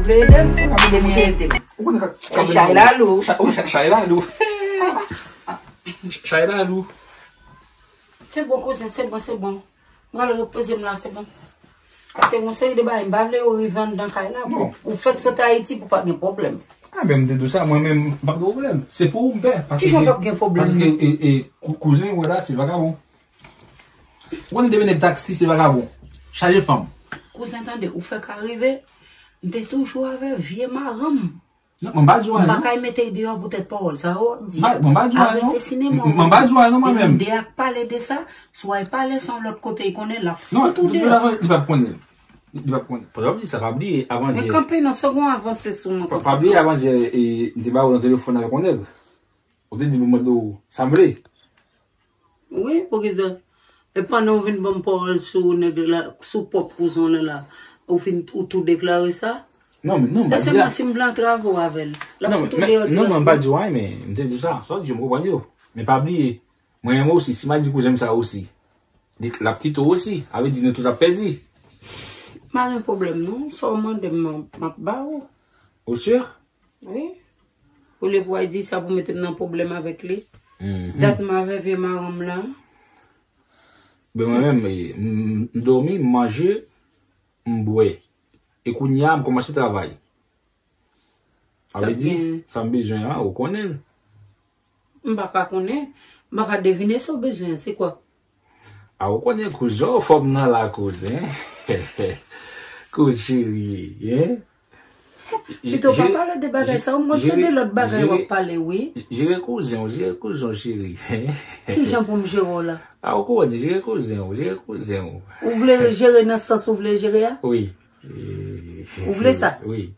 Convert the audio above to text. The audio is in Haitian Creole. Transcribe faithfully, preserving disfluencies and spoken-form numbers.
Vle ede m? Ou konnen ka- ka- Chay la lou. Cha- ou cha- chay la lou. Chay la lou. Se bon, kouzen, se bon, se bon. Mwen al repoze m la, se bon. Paske yon seri de bagay, m pa vle yo rive anndan kay la. Bon, ou fèk sot Ayiti pou pa gen pwoblèm. A, men m te di w sa, mwen menm, m p ap gen pwoblèm. Se pou ou m pè. Paske, kijan p ap gen pwoblèm, paske, e, e, kou- kouzen, wè la, se vakabon. Ou konnen demen nèg taksi, se vakabon. Chaje fanm. Kouzen, tande, ou fèk arive, m te toujou avè vye maranm. Non, mwen pa di w anyen, non. M pa kay mete l deyò poutèt pawòl sa yo ap di. Mwen pa di w anyen, non. Arete sinema w. Mwen pa di w anyen, non, mwen menm. Depi m de ak pale de sa, swa l pale se yon lòt kote l konnen, l ap fout ou deyò. Non, de tout fason, li p ap konnen. Li p ap konnen. Fò w ap di sa, pa bliye, avandyè. Men kanpe non, se gon avanse sou mwen konsa. Pa bliye, avandyè, e, m te ba w nan telefòn avèk yon nèg. Ou te di pou mande w sa m vle. Wi, poukisa? E pandan w vin ban m pawòl sou nèg la, sou pwòp kouzen w lan la, ou fin, ou tou deklare sa? Non, men non, m pa di sa. Èske mwen, si m vle antrave w avè l, l ap fout ou deyò dirèkteman? Non, non, mwen pa di w anyen, men m te di w sa. Sa w di yo, m konprann yo. Men pa bliye, mwen renmen w osi. Si m al di kouzen m sa osi, li, l ap kite w osi. A vle di nou tout ap pèdi. M pa gen pwoblèm, non. Sa w mande m, m ap ba w. Ou si? Wi. Olye pou w al di sa pou mete m nan pwoblèm avèk li. Dat m avè vye maranm lan. Ben mwen menm, e, m, m dòmi, m manje, m bwè. E kounye a, m kòmanse travay. Sa vle di, sa m bezwen an, ou konnen l. M pa ka konnen. M pa ka devine sa w bezwen an. Se kwa? A, ou konnen kouzen, ou fòm nan la kouzen. Kouz cheri, hein? Pito pa pale de bagay sa, ou mwen se de lòt bagay w ap pale, wi. Jere kouzen w, jere kouzen w, cheri. Kijan pou m jere w la? A, ou konnen, jere kouzen w, jere kouzen w. Ou vle jere nan sans ou vle jere a? Wi. Ou vle sa? Wi.